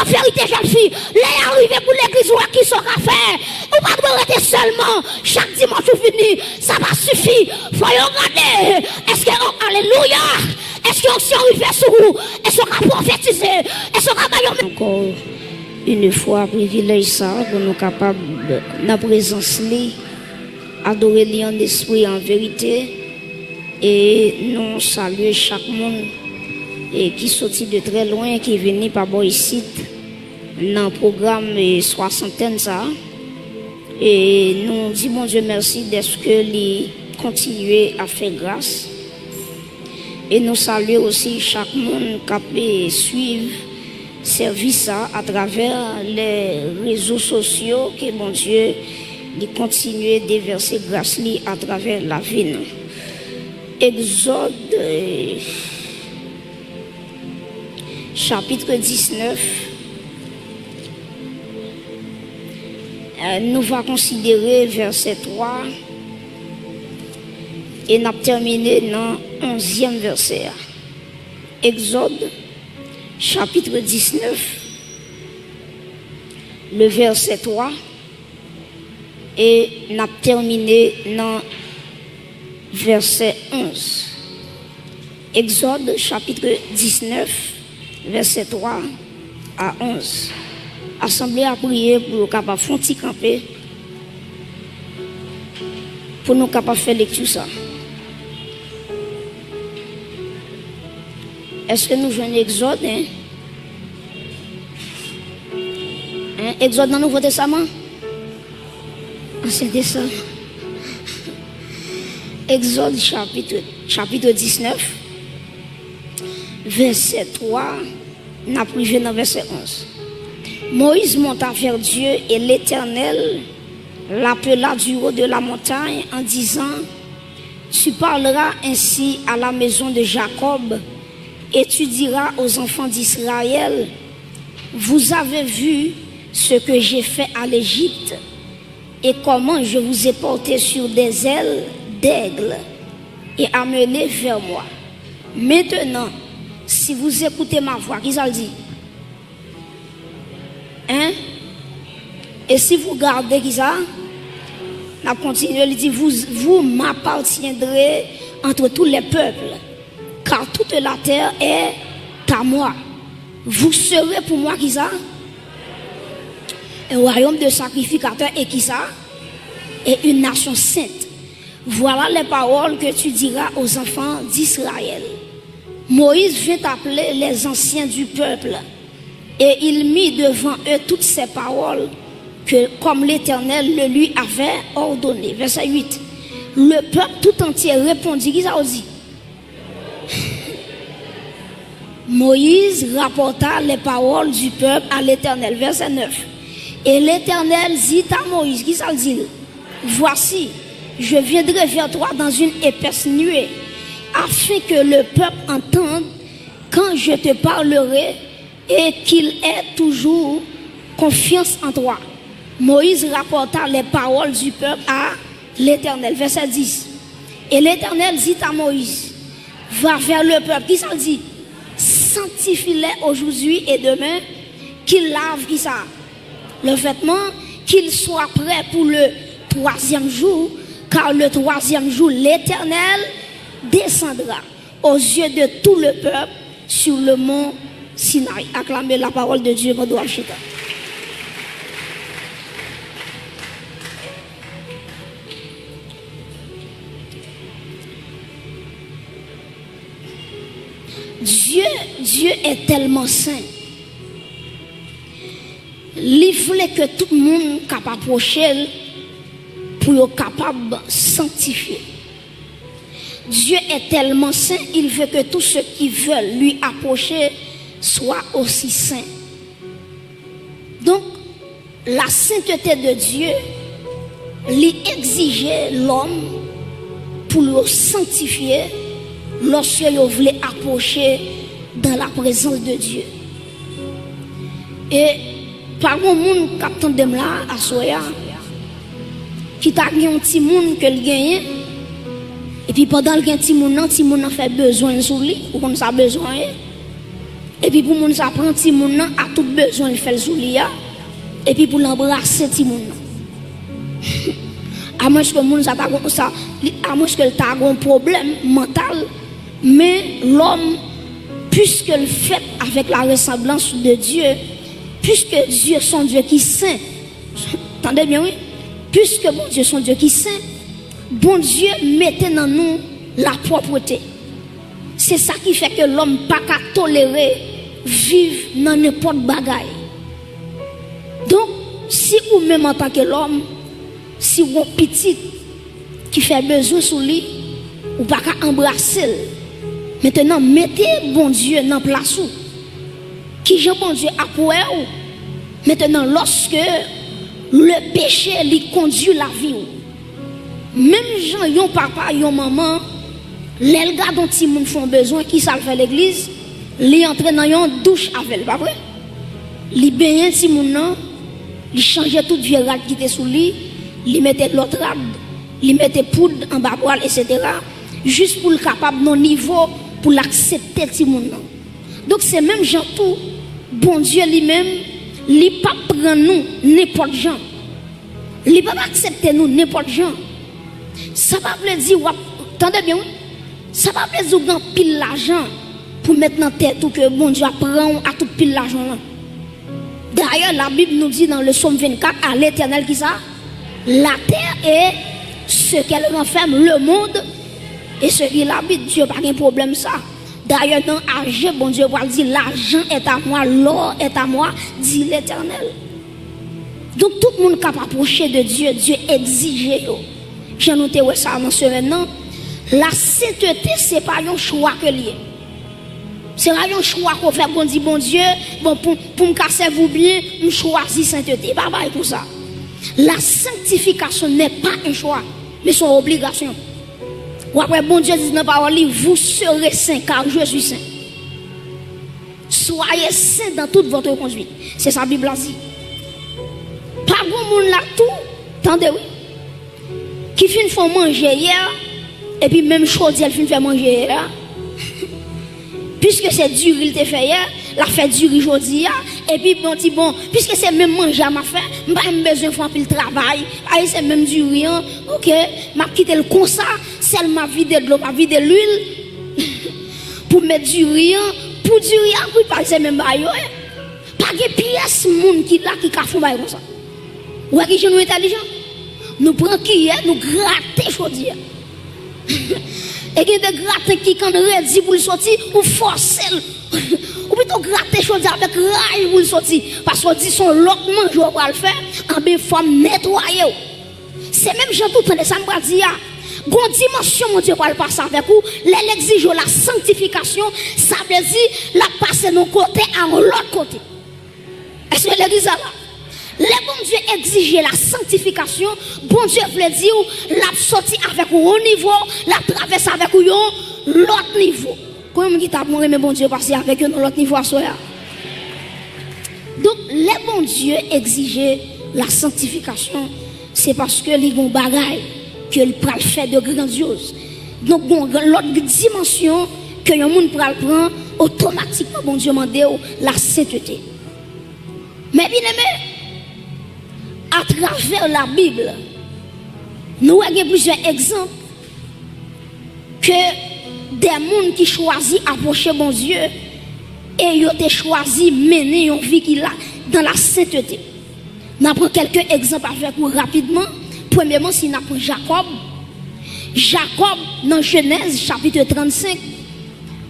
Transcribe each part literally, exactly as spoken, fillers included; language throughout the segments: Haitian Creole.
Verite, jèn fi, lè y a rive pou legliz, wè kisa w ka fè. Ou pa dwe rete sèlman chak dimanch ou vini. Sa pa sifi. Fò yo gade. Èske, oh, alelouya! Èske onksyon rive sou ou? Èske w ka pwofetize? Èske w ka bay yon... Ankò yon fwa, privilèj sa a pou nou kapab nan prezans li, adore li an espri, an verite. E nou salye chak moun, e ki soti de trè lwen, ki vini pa bò isit nan pwogram, e, swasantèn sa a. E nou di Bondye mèsi dèske li kontinye ap fè gras. E nou salye osi chak moun k ap, e, swiv sèvis sa atravè lè rezo sosyo, ke Bondye li kontinye devèse gras li atravè lavi nou. Egzòd, e, chapitre dix-neuf, e, nou va konsidere vèsè twa e n ap tèmine nan onzyèm vèsè a. Egzòd, chapitre dix-neuf, le verset trois, e n ap tèmine nan vèsè onz. Egzòd, chapitre dix-neuf, vèsè twa a onz. Asanble a priye pou yo kapab fè yon ti kanpe, pou nou kapab fè lekti sa. Èske nou jwenn Egzòd, en? En, Egzòd nan Nouvo Testaman? Ansyen Testaman. Egzòd chapitre, chapitre dix-neuf, vèsè twa, n ap rive nan vèsè onz. Moïse monta vers Dieu et l'Éternel l'appela du haut de la montagne en disant, Tu parleras ainsi à la maison de Jacob et tu diras aux enfants d'Israël, Vous avez vu ce que j'ai fait à l'Égypte et comment je vous ai porté sur des ailes d'aigle et amené vers moi. Maintenant, si vous écoutez ma voix, kisa l di? Hein? Et si vous gardez, kisa? N ap kontinye, li di, vous, vous m'appartiendrez entre tous les peuples, car toute la terre est à moi. Vous serez pour moi, kisa? Un royaume de sacrificateurs et kisa? Et une nation sainte. Voilà les paroles que tu diras aux enfants d'Israël. Moïse vint appeler les anciens du peuple, et il mit devant eux toutes ces paroles que, comme l'Éternel le lui avait ordonné. Verset huit. Le peuple tout entier répondit, kisa w di? Moïse rapporta les paroles du peuple à l'Éternel. Verset neuf. Et l'Éternel dit à Moïse, kisa l di l? Voici, je viendrai vers toi dans une épaisse nuée, afin que le peuple entende quand je te parlerai et qu'il ait toujours confiance en toi. Moïse rapporta les paroles du peuple à l'Éternel. Verset dix. Et l'Éternel dit à Moïse, va vers le peuple. Kisa l di? Sanctifie-les aujourd'hui et demain, qu'ils lavent, kisa? Leurs vêtements, qu'ils soient prêts pour le troisième jour, car le troisième jour, l'Éternel descendra aux yeux de tout le peuple sur le mont Sinaï. Acclamez la parole de Dieu, mon doigt chita. Dieu, Dieu est tellement saint. Li vle ke tout moun k ap apwoche l pou yo kapab sanktifye. Dieu est tellement saint, il veut que tous ceux qui veulent lui approcher soient aussi saints. Donk, la sainteté de Dieu, li egzije lòm pou yo sanktifye lòske yo vle apwoche dans la présence de Dieu. E pa gon moun k ap tande m la aswè a ki ta gen yon timoun ke l genyen, epi pandan l gen timoun nan, timoun nan fè bezwen l sou li, ou konn sa bezwen ye? Epi pou moun sa pran timoun nan a tout bezwen l fè l sou li a, epi pou l anbrase timoun nan. Amwenske moun sa ta gon, sa, li, amwenske l ta gon pwoblèm mantal, men lòm, puiske l fèt avèk la resanblans de Dye, puiske Dye se yon Dye ki sen, tande byen wi, puiske Bondye se yon Dye ki sen, Bondye mete nan nou lapwòpte. Se sa ki fè ke lòm pa ka tolere viv nan nenpòt bagay. Donk, si ou menm antanke lòm, si w gon pitit ki fè bezwen sou li, ou pa ka anbrase l. Mentenan, mete Bondye nan plas ou. Kijan Bondye ap wè w? Mentenan, lòske le peche li kondui lavi w. Menm jan yon papa, yon manman, lè l gade yon timoun fè yon bezwen, kisa l fè legliz? Li antre nan yon douch avè l, pa vre? Li benyen timoun nan, li chanje tout vye rad ki te sou li, li mete lòt rad, li mete poud anba bra l, etsetera, jis pou l kapab nan nivo pou l aksepte timoun nan. Donk, se menm jan tou, Bondye li menm, li p ap pran nou nenpòt jan. Li p ap aksepte nou nenpòt jan. Sa pa vle di w ap, tande byen wi, sa pa vle di w gen anpil lajan pou met nan tèt ou ke Bondye ap pran w a tout pil lajan w lan. Dayè, Labib nou di nan le Sòm vennkat, à l'Éternel kisa? La terre et ce qu'elle renferme, le monde et ce qu'il habite. Dye pa gen pwoblèm sa. Dayè, nan Aje, Bondye pral di, l'argent est à moi, l'or est à moi, dit l'Éternel. Donk, tout moun k ap apwoche de Dye, Dye egzije yo. Jan nou te wè sa nan semèn nan, la sentete, se pa yon chwa ke l ye. Se pa yon chwa ke w fè, bon, di, Bondye, bon, pou, pou m ka sèvi w byen, m chwazi sentete. Pa bay pou sa. La sanctification n'est pas un choix, mais c'est une obligation. W ap wè Bondye di nan pawòl li, vous serez saints, car je suis saint. Soyez saints dans toute votre conduite. Se sa Bib la di. Pa gon moun la tou, tande wi, ki fin fè w manje yè, epi menm chodyè l fin fè manje yè a, piske se diri l te fè yè, l ap fè diri jodi a, epi bon, di, bon, piske se menm manje a m ap fè, m pa menm bezwen fè anpil travay, paske se menm diri an, oke, m ap kite l konsa, sèl m ap vide dlo, m ap vide lwil, pou m met diri an, pou diri a kwit, paske se menm bagay yo ye. Pa gen pyès moun ki la ki ka fè yon bagay konsa. Ou wè kijan nou entèlijan? Nou pran kiyè, nou grate chodyè. E gen de graten ki konn redi pou l soti, ou fòse l. Ou pito grate chodyè avèk raj pou l soti. Paske w di se yon lòt manje w pral fè, anben fò m netwaye w. Se menm jan tou, tande sa m pral di a. Gon dimansyon Bondye pral pase avèk ou, lè l egzije w la sanktifikasyon, sa vle di l ap pase nan yon kote a yon lòt kote. Èske legliz la la? Lè Bondye egzije la sanktifikasyon, Bondye vle di w, l ap soti avèk ou yon nivo, l ap travèse avèk ou yon lòt nivo. Konbyen moun ki ta bon renmen Bondye pase avèk yo nan lòt nivo aswè a? Donk, lè Bondye egzije la sanktifikasyon, se paske li gon bagay ke l pral fè de grandyoz. Donk, gon lòt dimansyon ke yon moun pral pran, otomatikman Bondye mande w la sentete. Men byeneme, atravè Labib, nou wè gen plizyè egzanp ke de moun ki chwazi apwoche Bondye e yo te chwazi mennen yon vi ki la, dans la sainteté. N a pran kèlke egzanp avèk ou rapidman. Premyeman, si n a pran Jakòb, Jakòb nan Jenèz chapit trannsenk,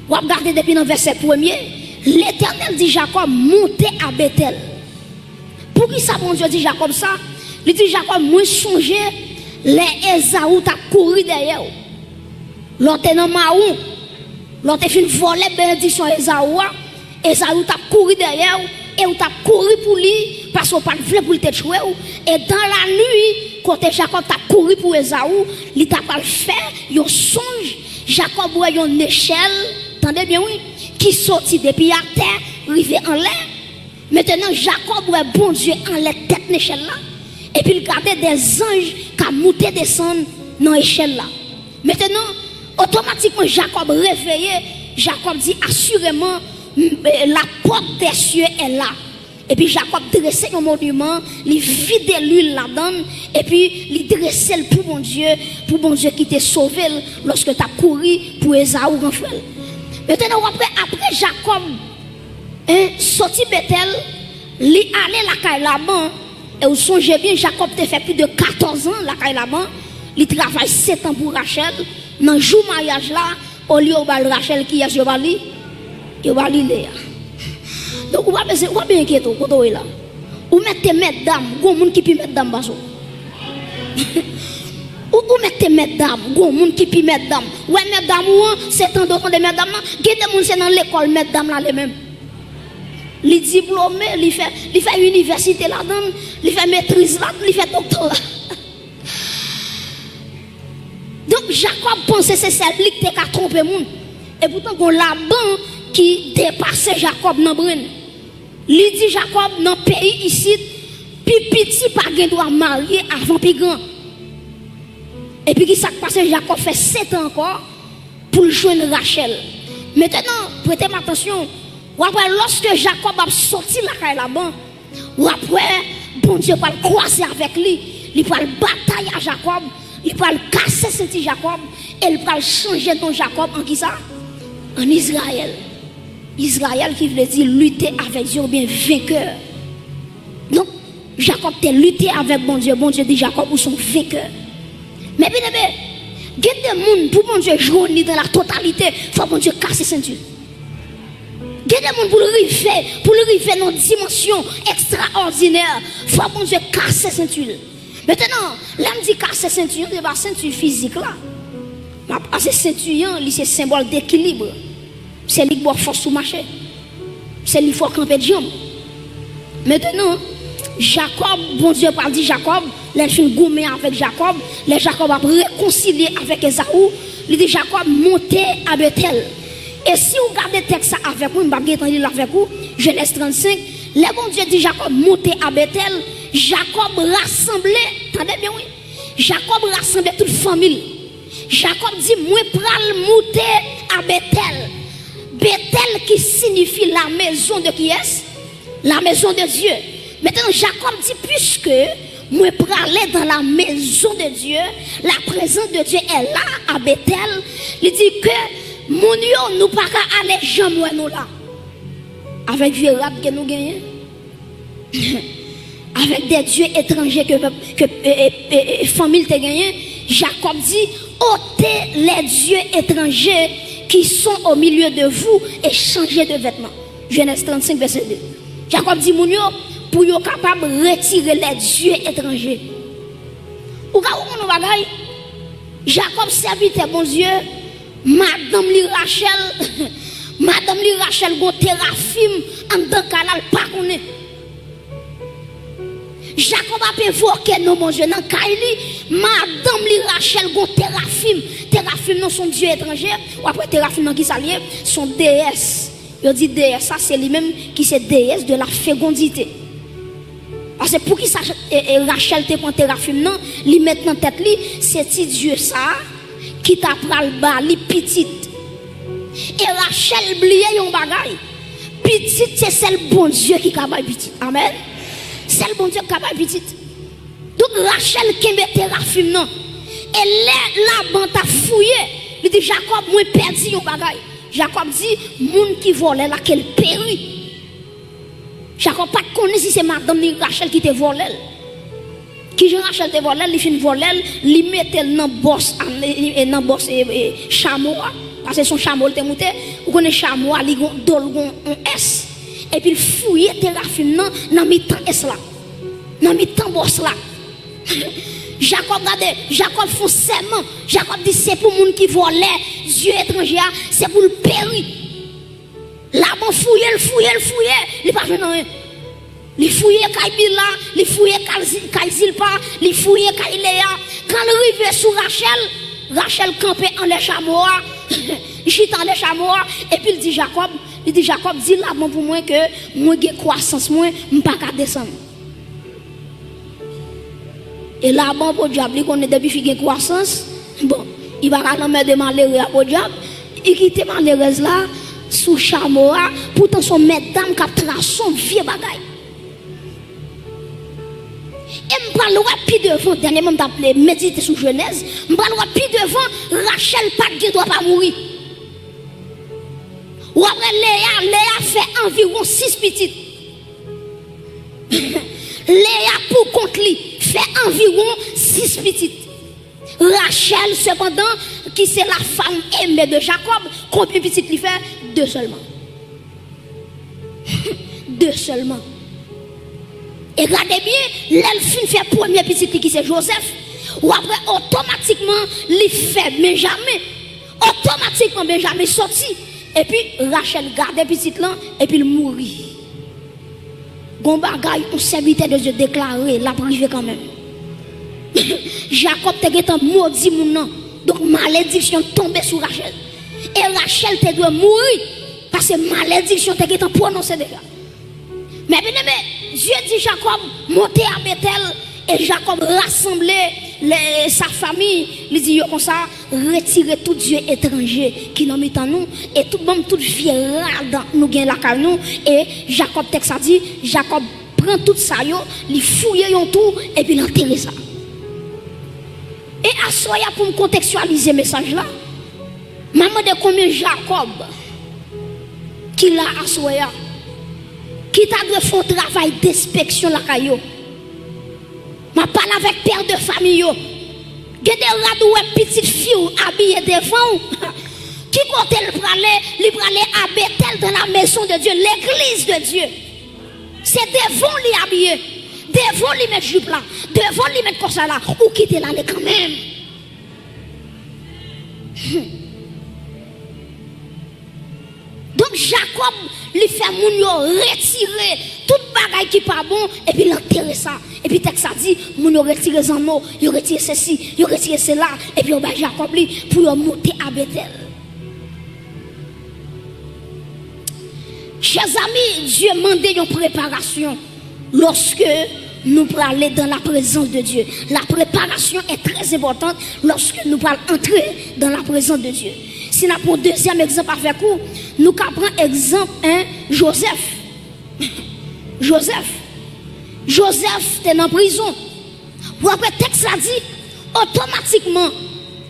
w ap gade depi nan vèsè premye, Letènèl di Jakòb, monte a Betèl. Poukisa Bondye di Jakòb sa? Li di, Jakòb, mwen sonje lè Ezaou t ap kouri dèyè w. Lè w te nan mawon, lè w te fin vòlè benediksyon Ezaou a, Ezaou t ap kouri dèyè w, e w t ap kouri pou li, paske w pa t vle pou l te tchwe w. E dans la nuit, kote Jakòb t ap kouri pou Ezaou, li ta pral fè yon sonj. Jakòb wè yon nechèl, tande byen wi, ki soti depi atè, rive anlè. Mentenan, Jakòb wè Bondye anlè tèt nechèl la, epi l gade de zanj k ap moute desann nan echèl la. Mentenan, otomatikman, Jakòb reveye, Jakòb di, asireman, M- eh, la porte des cieux est là. Epi Jakòb drese yon moniman, li vide lwil ladan l, epi li drese l pou Bondye, pou Bondye kite sove l lòske l t ap kouri pou Ezaou, gran frè l. Mentnan, w ap wè, apre Jakòb, en, soti Betèl, li ale lakay Laban, e w sonje byen, Jakòb te fè plis de katòz an lakay Laban, li travay sèt an pou Rachèl, nan jou maryaj la, olye yo ba l Rachèl, kiyès yo ba li? Yo ba li Leya. Donk, ou pa bezwen, ou pa bezwen enkyete w, kote w ye la. Ou mèt te mèt dam, gon moun ki pi mèt dam pase w. Ou, ou mèt te mèt dam, gon moun ki pi mèt dam. Ou wè mèt dam ou an, se tande w tande mèt dam nan. Gen de moun se nan lekòl mèt dam la ale menm. Li diplome, li fè, li fè inivèsite ladan l, li fè metriz la, li fè doktora. Donk, Jakòb panse se sèl li ki te ka twonpe moun. Epoutan, gon Laban ki depase Jakòb nan brenn. Li di Jakòb, nan peyi isit, pi piti pa gen dwa marye avan pi gran. Epi ki sa k pase? Jakòb fè sèt an ankò pou l jwenn Rachèl. Mentnan, prete m atansyon. W ap wè, lòske Jakòb ap soti lakay Laban, w ap wè Bondye pral kwaze avèk li. Li pral batay a Jakòb. Li pral kase senti Jakòb. E li pral chanje non Jakòb an kisa? An Izrayèl. Izrayèl ki vle di lite avèk Dye oubyen venkè. Donk, Jakòb te lite avèk Bondye. Bondye di Jakòb, ou se yon venkè. Men byeneme, gen de moun, pou Bondye jwenn li dans la totalité, fò Bondye kase senti l. Gen de moun, pou l rive, pou l rive nan dimansyon ekstraòdinè, fò Bondye kase senti l. Mentnan, lè m di kase senti an, se pa senti fizik la. M ap pase senti an, li se senbòl dekilib. Se li k ba w fòs pou mache. Se li fè w kanpe djanm. Mentnan, Jakòb, Bondye pral di Jakòb, lè l fin goumen avèk Jakòb, lè Jakòb ap rekonsilye avèk Ezaou, li di Jakòb, monte a Betèl. E si w gade tèks sa avèk mwen, m p ap gen tan li l avèk ou, Jenèz trannsenk, lè Bondye di Jakòb, monte a Betèl, Jakòb rasanble, tande byen wi, Jakòb rasanble tout fanmi l. Jakòb di, mwen pral moute a Betèl. Betèl ki siyifi la maison de kiyès? La maison de Dieu. Mentnan, Jakòb di, puisque mwen prale dans la maison de Dieu, la présence de Dieu est là à Bethel, li di ke moun yo, nou pa ka ale janm wè nou la. Avèk vye rad ke nou genyen, avèk de dye etranje ke, ke, e, e, e, e, fanmi l te genyen, Jakòb di, ôtez les dieux étrangers qui sont au milieu de vous et changez de vêtements. Jenèz trannsenk, vèsè de. Jakòb di moun yo, pou yo kapab retire les dieux étrangers. Ou ka konprann yon bagay? Jakòb, sèvitè Bondye, madanm li Rachèl, madanm li Rachèl gon terafim anndan kay la, l pa konnen. Jakòb ap envoke non Bondye nan kay li, madanm li Rachèl gon terafim. Terafim nan se yon dye etranje, w ap wè terafim nan kisa l ye? Se yon deyès. Yo di deyès sa, se li menm ki se déesse de la fécondité. Paske poukisa, e, e, Rachèl te pran terafim nan, li met nan tèt li, se ti dye sa a ki ta pral ba li pitit. E Rachèl bliye yon bagay, pitit se sèl Bondye ki ka bay pitit. Amèn. Sèl Bondye ki ka bay pitit. Donk, Rachèl kenbe terafim nan. E lè Laban t ap fouye, li di, Jakòb, mwen pèdi yon bagay. Jakòb di, moun ki vòlè l la, ke l peri. Jakòb pa t konnen si se madanm li Rachèl ki te vòlè l. Kijan Rachèl te vòlè l? Li fin vòlè l, li mete l nan bòs, nan bòs, e, e, chamo a. Paske se yon chamo l te moute. Ou konnen chamo a, li gon, do l gon yon S. Epi l fouye terafim nan, nan mitan S la. Nan mitan bòs la. Jakòb, gade, Jakòb fè yon sèman. Jakòb di, se pou moun ki vòlè dye etranje a, se pou l peri. Laban fouye l, fouye l, fouye, li pa jwenn anyen. Li fouye kay Bila, li fouye kay Zi-, kay Zilpa, li fouye kay Leya. Kan l rive sou Rachèl, Rachèl kanpe anlè chamo a, li chita anlè chamo a, epi l di Jakòb, li di Jakòb, di Laban pou mwen ke mwen gen kwasans mwen, m pa ka desann. E Laban podyab, li konnen depi fi gen kwasans, bon, li pa ka lanmède malere a podyab, li kite malerèz la, sou chamo a, poutan se yon mètdam k ap trase yon vye bagay. E m pral wè pi devan, dènyèman m t ap medite sou Jenèz, m pral wè pi devan, Rachèl pa t gen dwa pa mouri. W ap wè Leya, Leya fè anviwon sis pitit. Leya pou kont li fè anviwon sis pitit. Rachèl, sepandan, ki se la femme aimée de Jacob, konbyen pitit li fè? De sèlman. De sèlman. E gade byen, lè l fin fè premye pitit li ki se Jozèf, w ap wè otomatikman li fè Benjamen. Otomatikman Benjamen soti. Epi Rachèl gade pitit lan, epi l mouri. Gon bagay yon sèvitè de Dye deklare, l ap rive kanmenm. Jakòb te gentan modi moun nan. Donk, malediksyon tonbe sou Rachèl. E Rachèl te dwe mouri, paske malediksyon te gentan pwononse deja. Men byeneme, Dye di Jakòb, monte a Betèl, e Jakòb rasanble le, sa fami, li di yo konsa, retire tout dye etranje ki nan mitan nou, e tout banm tout vye rad nou gen lakay nou, e Jakòb, tèks la di, Jakòb pran tout sa yo, li fouye yon twou, epi l antere sa. E aswè a, pou m kontekstyalize mesaj la, m a mande konbyen Jakòb ki la aswè a, ki ta dwe fè yon travay denspeksyon lakay yo. M ap pale avèk pè de fami yo. Gen de rad ou wè pitit fi w abiye devan w. Ki kote l prale? Li prale a Betèl, dans la maison de Dieu, l'église de Dieu. Se devan w li abiye. Devan w li met jip la. Devan w li met kòsè la. Ou kite l ale kanmenm. Donk, Jakòb, li fè moun yo retire tout bagay ki pa bon, epi l antere sa. Epi tèks la di, moun yo retire zanno, yo retire sesi, yo retire sela, epi yo bay Jakòb li pou yo monte a Betèl. Chers amis, Dye mande yon preparasyon lòske nou prale dans la présence de Dieu. La préparation est très importante lorsque nou pral antre dans la présence de Dieu. Si n ap pran dezyèm egzanp avèk ou, nou ka pran egzanp, en, Jozèf. Jozèf. Jozèf te nan prizon. W ap wè tèks la di, otomatikman,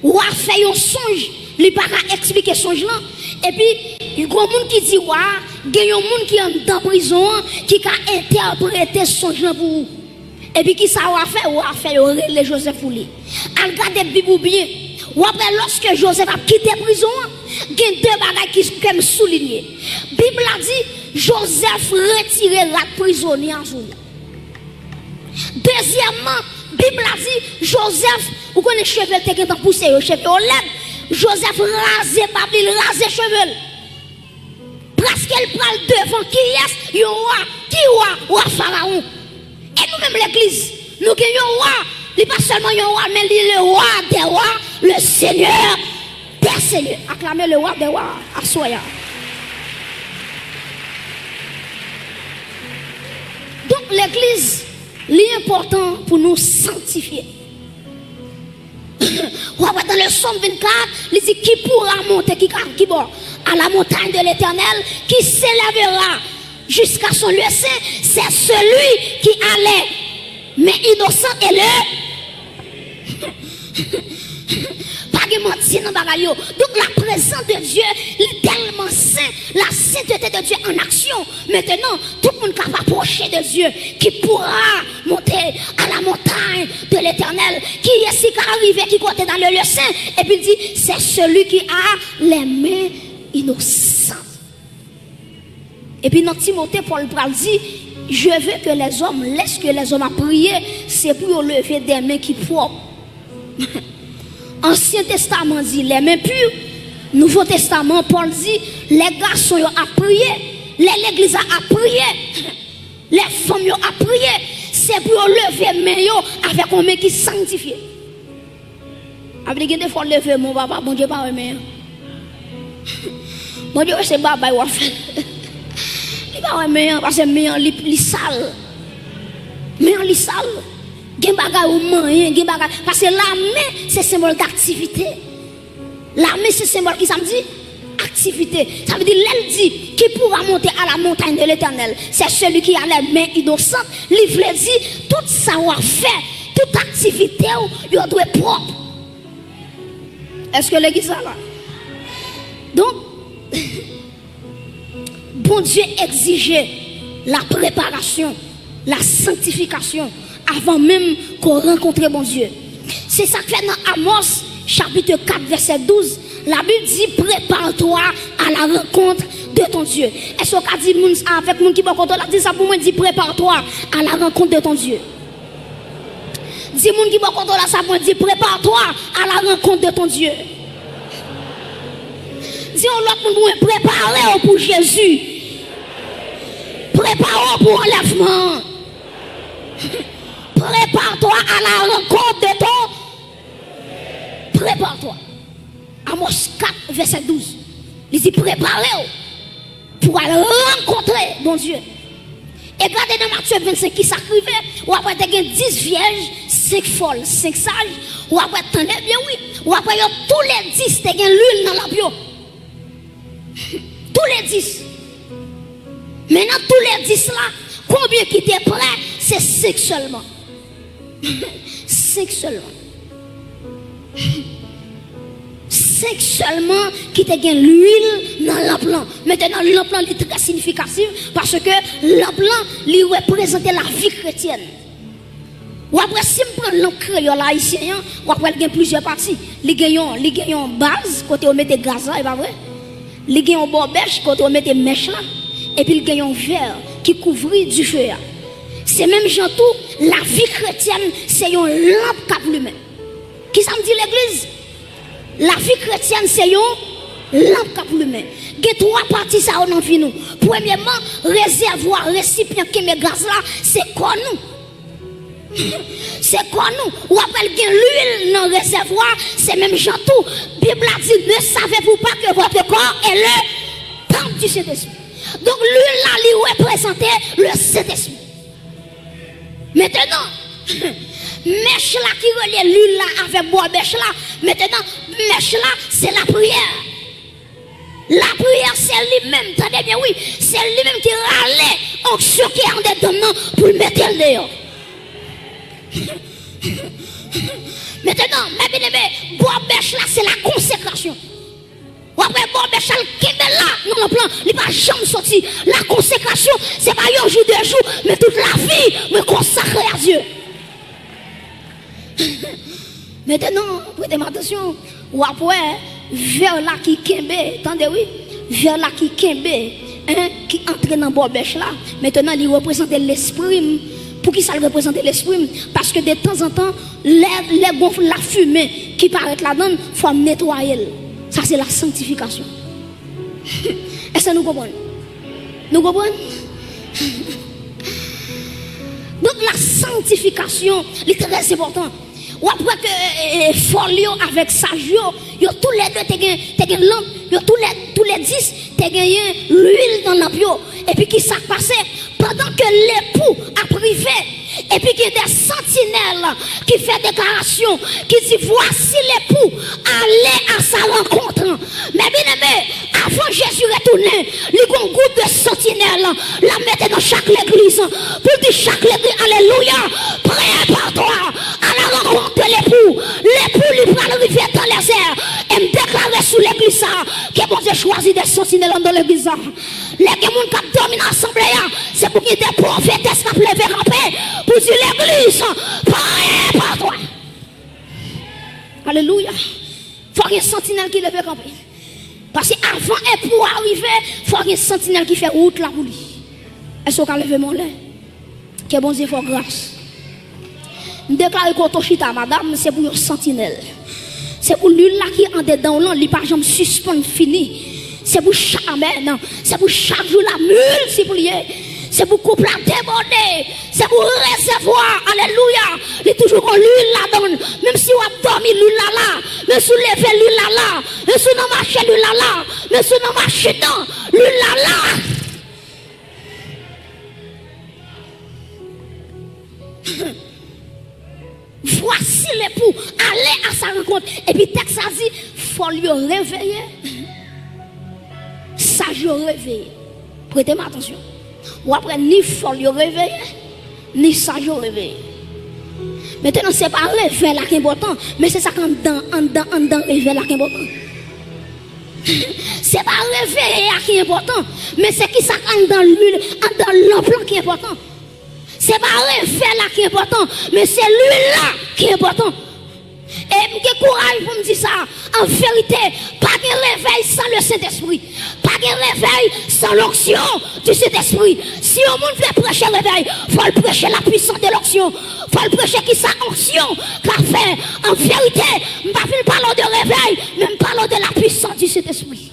wa fè yon sonj, li pa ka eksplike sonj lan. Epi, gon moun ki di wa, gen yon moun ki anndan prizon an ki ka entèprete sonj lan pou ou. Epi kisa wa fè? Wa fè yo rele Jozèf pou li. Al gade Bib ou byen. W ap wè lòske Jozèf ap kite prizon an, gen de bagay ki, ke m soulinye. Bib la di, Jozèf retire rad prizonye a sou li. Dezyèmman, Bib la di, Jozèf, ou konnen cheve l te gentan pouse yo, cheve yo lèd. Jozèf raze bab li, l raze cheve l. Prèske l pral devan kiyès? Yon wa. Ki wa? Wa Farawon. E nou menm legliz, nou gen yon wa. Li pa sèlman yon wa, men li le roi des rois, le seigneur des seigneurs. Aklame le roi des rois aswè a. Donk, legliz, li enpòtan pou nou sanktifye. W ap wè dans le Psaume vingt-quatre, li di, qui pourra monter, ki ka, ki bò? À la montagne de l'Éternel, qui s'élèvera jusqu'à son lieu saint, c'est celui qui a les mains innocentes et le Pa gen manti nan bagay yo. Donk, la prezans de Dye, li tèlman sen, la sentete de Dye an aksyon. Mentenan, tout moun k ap apwoche de Dye, qui pourra monter à la montagne de l'Éternel, kiyès ki ka rive ki kote dans le lieu saint, epi l di, c'est celui qui a les mains innocentes. Epi nan Timote, Pòl pral di, je veux que les hommes, lèske lèzòm ap priye, se pou yo leve de men ki pwòp. Ansyen Testaman di les mains pures, Nouvo Testaman, Pòl di, lè gason yo ap priye, lè legliz la ap priye, lè fanm yo ap priye, se pou yo leve men yo avèk yon men ki sanktifye. Sa vle di gen de fwa w leve men w, papa, Bondye pa wè men an. Bondye wè se babay w ap fè. Li pa wè men an, paske men an, li, li sal. Men an, li sal. Gen bagay ou manyen, gen bagay. Paske lamen, se senbòl daktivite. Lamen, se senbòl ki sa m di? Aktivite. Sa vle di, lè l di, qui pourra monter à la montagne de l'Éternel? C'est celui qui a les mains innocentes. Li vle di, tout sa w ap fè, tout aktivite w, yo dwe pwòp. Èske legliz la la? Donk, Bondye egzije la preparasyon, la sanktifikasyon, avan menm ke w rankontre Bondye. Se sa k fè nan Amos, chapit kat, vèsè douz, Labib di, prépare-toi à la rencontre de ton Dieu. Èske w ka di moun sa avèk moun ki bò kote w la? Di sa pou mwen, di, prépare-toi à la rencontre de ton Dieu. Di moun ki bò kote w la sa pou mwen, di, prépare-toi à la rencontre de ton Dieu. Di yon lòt moun pou mwen, prepare w pou Jezi. Prepare w pou anlèvman an. Prépare-toi à la rencontre de ton. Prépare-toi. Amos kat, vèsè douz. Li di, prepare w pou al rankontre Bondye. E gade nan Matye vennsenk ki sa k rive, w ap wè te gen dis vyèj, senk fòl, senk saj, w ap wè, tande byen wi, w ap wè yo toulèdis te gen lwil nan lanp yo. Toulèdis. Men nan toulèdis la, konbyen ki te prè? Se senk sèlman. Senk sèlman. Senk sèlman ki te gen lwil nan lanp lan. Mentenan, lanp lan, li trè siyifikatif, paske lanp lan, li reprezante lavi kretyèn. W ap wè, si m pran lanp kreyòl ayisyen an, w ap wè l gen plizyè pati. Li gen yon, li gen yon baz kote yo mete gaz la, e pa vre? Li gen yon bòbèch kote yo mete mèch la, epi l gen yon vè ki kouvri dife a. Se menm jan tou, lavi kretyèn se yon lanp k ap limen. Kisa m di legliz? Lavi kretyèn se yon lanp k ap limen. Gen twa pati sa yo nan vi nou. Premyèman, rezèvwa, resipyan kenbe gaz la, se kò nou. Se kò nou. W ap wè l gen lwil nan rezèvwa, se menm jan tou. Bib la di, ne savez-vous pas que votre corps est le temple du Saint-Esprit? Donk, lwil la, li reprezante le Sentespri. Mentenan, mèch la ki relye lwil la avèk bò mèch la, mentenan, mèch la, se lapriyè. Lapriyè, se li menm, tande byen, wi, se li menm ki rale onksyon ki andedan m nan pou l mete l deyò. Mentenan, mè byeneme, bò mèch la, se la konsekrasyon. W ap wè bò mèch la, l kenbe la nan lanp lan, li pa janm soti. La konsekrasyon, se pa yon jou, de jou, men tout lavi mwen konsakre a Dye. Mentenan, prete m atansyon, w ap wè vè la ki kenbe, tande wi, vè la ki kenbe, en, ki antre nan bò mèch la. Mentenan, li reprezante lespri m. Poukisa l reprezante lespri m? Paske detanzantan, lè, lè gon lafimen ki parèt ladan l, fò m netwaye l. Sa se la sanktifikasyon. Èske nou konprann? Nou konprann? Donk, la sanktifikasyon, li trè enpòtan. W ap wè ke, e, e, fòl yo avèk saj yo, yo toulède te gen, te gen lanp, yo toulè, toulèdis te genyen lwil nan lanp yo. Epi ki sa k pase? Pandan ke lepou ap rive, epi gen de santinèl ki fè deklarasyon, ki di, voici l'époux, allez à sa rencontre. Mè byeneme, avan Jezi retounen, li gon gwoup de santinèl l ap mete nan chak legliz, pou l di chak legliz, alelouya, prépare-toi à la rencontre de l'époux. Lepou li pral rive dans les airs. E m deklare sou legliz sa, ke Bondye chwazi de santinèl anndan legliz sa. Lè gen moun k ap dòmi nan asanble a, se pou gen de pwofetès k ap leve kanpe pou di legliz, prépare-toi. Alelouya. Fò gen santinèl ki leve kanpe. Paske avan epou a rive, fò gen santinèl ki fè wout la pou li. Èske w ka leve men w anlè? Ke Bondye fè w gras. M deklare kote w chita, madanm, se pou yon santinèl. Se pou lwil la ki andedan w lan, li pa janm sispann fini. Se pou chak, amèn. Se pou chak jou la miltipliye. Se pou koup la debòde. Se pou rezèvwa, alelouya, li toujou gon lwil ladan l. Menm si w ap dòmi, lwil la la. Menm si w leve, lwil la la. Menm si w nan mache, lwil la la. Menm si w nan machin nan, lwil la la. Voici l'époux, allez à sa rencontre. Epi tèks la di, fòl yo reveye. yo reveye. Prete m atansyon. W ap wè ni fòl yo reveye, ni saj yo reveye. Mentnan, se pa revèy la ki enpòtan, men se sa k anndan, anndan, anndan revèy la ki enpòtan. Se pa reveye a ki enpòtan, men se ki sa k anndan lwil, anndan lanp lan ki enpòtan. Se pa revèy la ki enpòtan, men se lwil la ki enpòtan. E m gen kouraj pou m di sa, an verite, pa gen revèy san le Sentespri. Pa gen revèy san l'onction du Saint-Esprit. Si yon moun vle preche revèy, fò l preche la puissance de l'onction. Fò l preche ki sa onksyon ka fè. An verite, m pa vin pale w de revèy, men m pale w de la puissance du Saint-Esprit.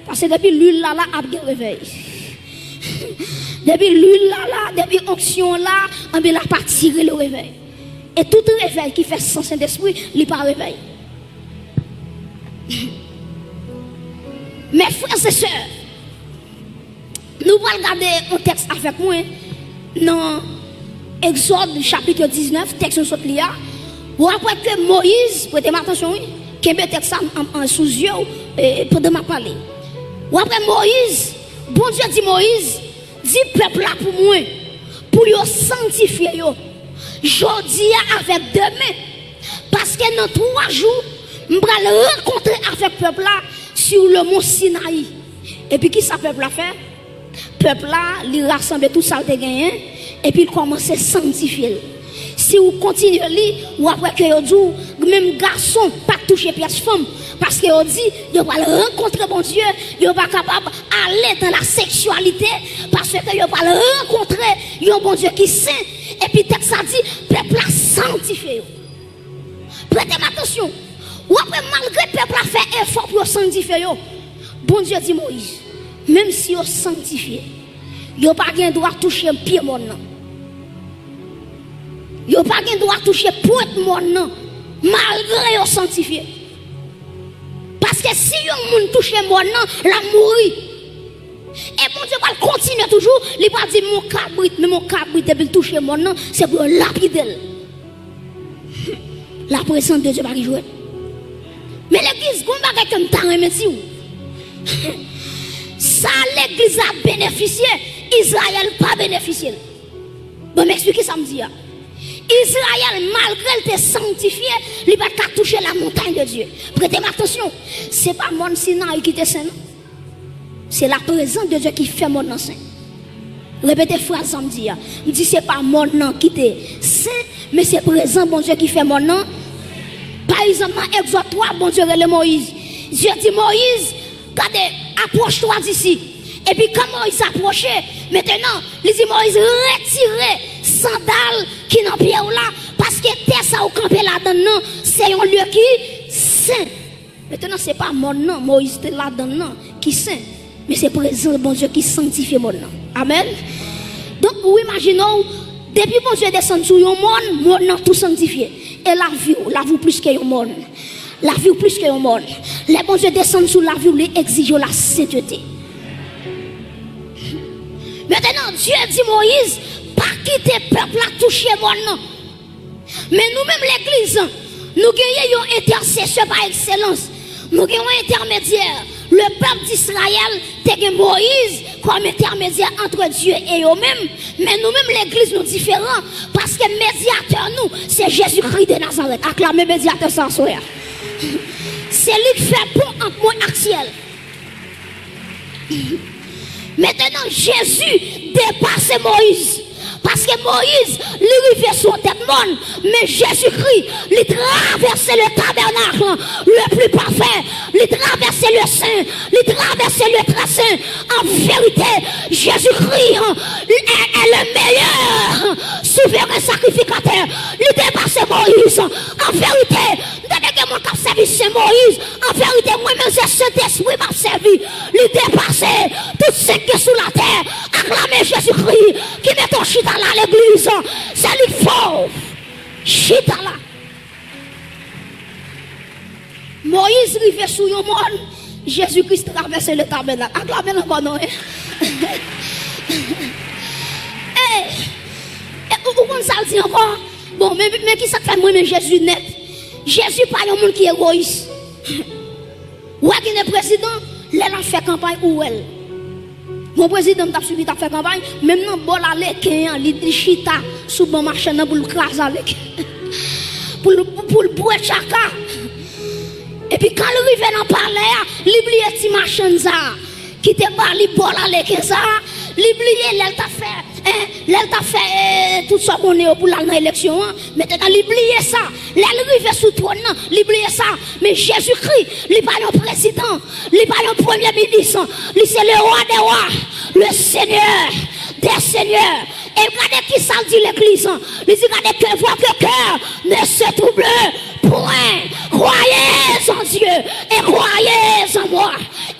Paske depi lwil la la, ap gen revèy. Depi lwil la la, depi onksyon la, anben l ap atire le revèy. E tout revèy ki fè san Sentespri, li pa revèy. Mes frères et sœurs, nou pral gade yon tèks avèk mwen nan Egzòd chapit diznèf, tèks nou sot li a. W ap wè ke Moyiz, prete m atansyon wi, kenbe tèks sa an, an, sou zye w, e, pandan m ap pale. W ap wè Moyiz, Bondye di Moyiz, di pèp la pou mwen, pou yo sanntifye yo, jodi a avèk demen, paske nan twa jou, m pral rankontre avèk pèp la sur le mont Sinaï. Epi ki sa pèp la fè? Pèp la, li rasanble tout sa l te genyen, epi l kòmanse sanntifye l. Si w kontinye li, w ap wè ke yo di w, menm gason pa t touche pyès fanm, paske yo di, yo pral rankontre Bondye, yo pa kapab ale dans la sexualité, paske yo pral rankontre yon Bondye ki sen, epi tèks sa di, pèp la sanntifye yo. Prete m atansyon. W ap wè malgre pèp la fè efò pou yo sanntifye yo, Bondye di Moyiz, menm si yo sanntifye, yo pa gen dwa touche pye mòn nan. Yo pa gen dwa touche pwent mòn nan, malgre yo sanntifye. Paske si yon moun touche mòn nan, l ap mouri. E Bondye pral kontinye toujou, li pral di, "Mon kabrit, men mon kabrit, depi l touche mòn nan, se pou yo lapide l." La présence de Dieu pa gen jwèt. Men legliz, gon bagay ke m ta renmen di w. Sa legliz la benefisye, Izrayèl pa benefisye l. Bon, m eksplike sa m di a. Izrayèl, malgre l te sanntifye, li pa t ka touche la montagne de Dieu. Prete m atansyon, se pa mòn Sinayi ki te sen, non. Se la prezans de Dye ki fè mòn nan sen. Repete fraz sa m di a. M di se pa mòn nan ki te sen, men se prezans Bondye ki fè mòn nan. Pa egzanp, nan Egzòd twa, Bondye rele Moyiz. Dye di Moyiz, gade, approche-toi d'ici. Epi kan Moyiz apwoche, mentnan, li di Moyiz, retire sandal ki nan pye w la, paske tè sa ou kanpe ladann nan, se yon lye ki sen. Mentnan, se pa mòn nan Moyiz te ladann nan ki sen, men se prezans Bondye ki sanktifye mòn nan. Amèn. Donk, ou imajine w, depi Bondye desann sou yon mòn, mòn nan tou sanktifye. E lavi w, lavi w plis ke yon mòn. Lavi w plis ke yon mòn. Lè Bondye desann sou lavi w, li egzije w la sentete. Mentnan, Dye di Moyiz, pa kite pèp la touche mòn nan. Men nou menm legliz, nou genyen yon entèsesè pa ekselans. Nou gen yon entèmedyè. Le pèp d'Israël te gen Moyiz kòm entèmedyè antre Dye e yo menm. Men nou menm legliz nou diferan. Paske medyatè nou, se Jezikri de Nazarèt. Aklame medyatè sa aswè a. Se li k fè pon ant mwen ak syèl. Mentnan, Jezi depase Moyiz. Paske Moyiz, li rive sou tèt mòn, men Jezikri, li travèse le tabernacle le plus parfait, li travèse le sen, li travèse le très saint. An verite, Jezikri, li est, est le meilleur souverain sacrificateur. Li depase Moyiz. An verite, m tande gen moun k ap sèvi Sen Moyiz. An verite, mwen menm se Sentespri m ap sèvi. Li depase tout sen k gen sou latè. Aklame Jezikri ki mete w chita la, legliz. Se li k fè w chita la. Moyiz rive sou yon mòn, Jezikri travèse le tabènak. Aklame l ankò non, en. E, e, ou, ou konn sa l di ankò? Bon, men, men ki sa k fè m renmen Jezi nèt. Jezi pa yon moun ki egoyis. Ou wè gen de prezidan, Lè l ap fè kanpay, ou wè l. Bon, prezidan m t ap swiv, li t ap fè kanpay, menm nan bò laleken an, li, li chita sou ban machann nan pou l kraze aleken. Pou l, pou l bwè tchaka. Epi kan l rive nan palè a, li bliye ti machann sa a ki te ba li bò laleken sa a, li bliye lè l t ap fè, en, lè l t ap fè, eh, tout sa w konnen yo pou l al nan eleksyon an. Mentnan, li bliye sa. Lè l rive sou twòn nan, li bliye sa. Men Jezikri, li pa yon prezidan, li pa yon premye minis, li se le rwa dè wa, le senyè dè senyè. E gade ki sa l di legliz an. Li di, gade, que votre cœur ne se trouble point. Croyez en Dieu et croyez en moi.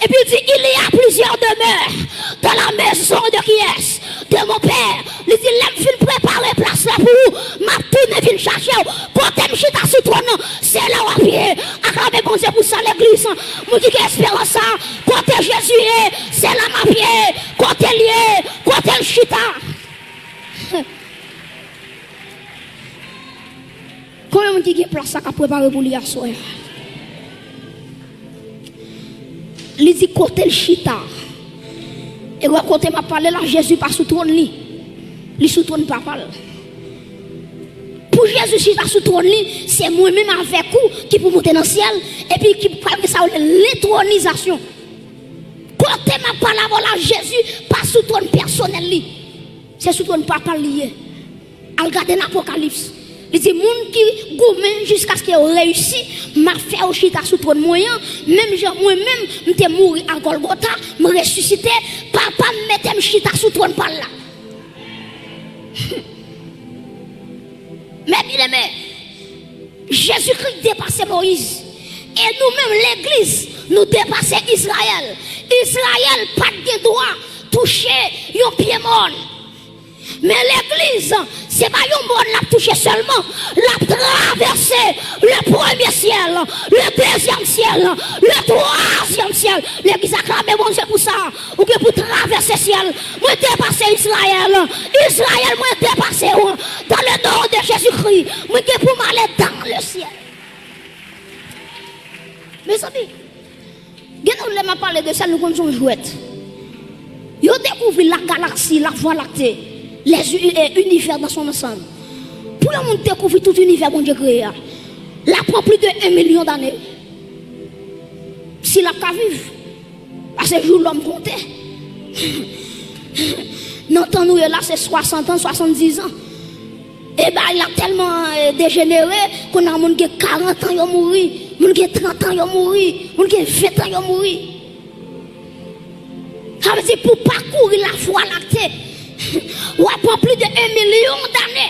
Epi l di, il y a plusieurs demeures dans la maison de qui est? De mon père. Li di, lè m fin prepare plas la pou ou, m ap tounen vin chache w. Kote m chita sou twòn nan, se la w ap ye. Aklame Bondye pou sa, legliz. Moun ki gen esperans sa, kote Jezi ye, se la m ap ye. Kote l ye, kote l chita. Konbyen moun ki gen plas sa k ap prepare pou li aswè a? Li di kote l chita. E wè kote m ap pale la, Jezi pa sou twòn li. Li sou twòn Papa l. Pou Jezi chita sou twòn li, se mwen menm avèk ou ki pou monte nan syèl, epi ki pral gen sa yo rele lentwonizasyon. Kote m ap pale avè w la, Jezi pa sou twòn pèsonèl li. Se sou twòn Papa l li ye. Al gade nan Apokalips. Li di, moun ki goumen jiskaske yo reyisi, m ap fè yo chita sou twòn mwen an, menm jan mwen menm, m te mouri a Gòlgota, m resisite, Papa m mete m chita sou twòn pa l la. Men byeneme, Jezikri depase Moyiz. E nou menm, legliz, nou depase Izrayèl. Izrayèl pa t gen dwa touche yon pye mòn. Men legliz, se pa yon mòn l ap touche sèlman, l ap travèse le premye syèl, le dezyèm syèl, le twazyèm syèl. Legliz, aklame Bondye pou sa. Ou gen pou travèse syèl. Mwen depase Izrayèl. Izrayèl, mwen depase w. Dans le nom de Jésus-Christ, mwen gen pou m ale dans le ciel. Mezanmi, gen nou lè m ap pale de syèl, nou konn se yon jwèt. Yo dekouvri la galaksi, la vwa lakte, les u-, eh, univers dans son ensemble. Pou yon moun dekouvri tout inivè Bondye kreye a, l ap pran plis de en milyon dane. Si l ap ka viv. Paske jou lòm konte. Nan tan nou ye la, se swasant an, swasanndiz an. E bagay la tèlman, eh, dejenere, kounye a moun gen karant an, yo mouri, moun gen trant an, yo mouri, moun gen ven an, yo mouri. Sa vle di pou pakouri la vwa lakte, w ap pran plis de en milyon dane.